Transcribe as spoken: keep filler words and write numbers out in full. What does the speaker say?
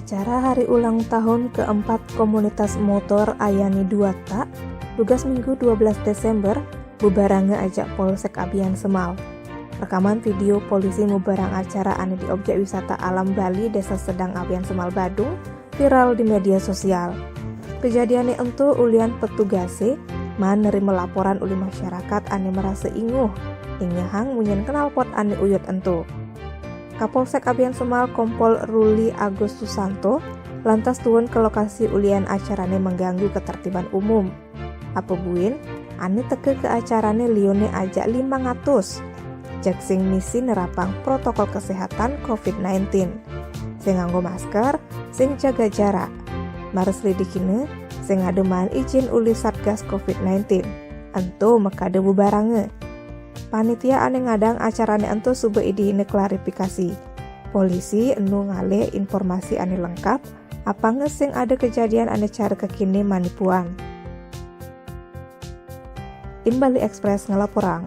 Acara hari ulang tahun keempat komunitas motor Ayani Duata, tugas Minggu dua belas Desember, bebarange ajak Polsek Abiansemal. Rekaman video polisi mubarang acara ane di objek wisata alam Bali, Desa Sedang, Abiansemal, Badung, viral di media sosial. Kejadiane ento ulian petugase man nerima laporan uli masyarakat ane merasa inguh, ingehang munyin knalpot ane uyut ento. Kapolsek Abiansemal Kompol Ruli Agus Susanto lantas tuun ke lokasi ulian acarane mengganggu ketertiban umum. Ape buin, ane teke ke acarane liune ajak limang atus. Jeg sing misi nerapang protokol kesehatan covid sembilan belas. Sing nganggo masker, sing jaga jarak. Mare selidikine, sing ade maan ijin uli Satgas covid sembilan belas. Ento makade bebarange. Panitia ane ngadang acarane ento suba idihine klarifikasi. Polisi enu ngalih informasi ane lengkap, apanga sing ade kejadian ane cara kekine manipuan. Tim Bali Express ngelaporang.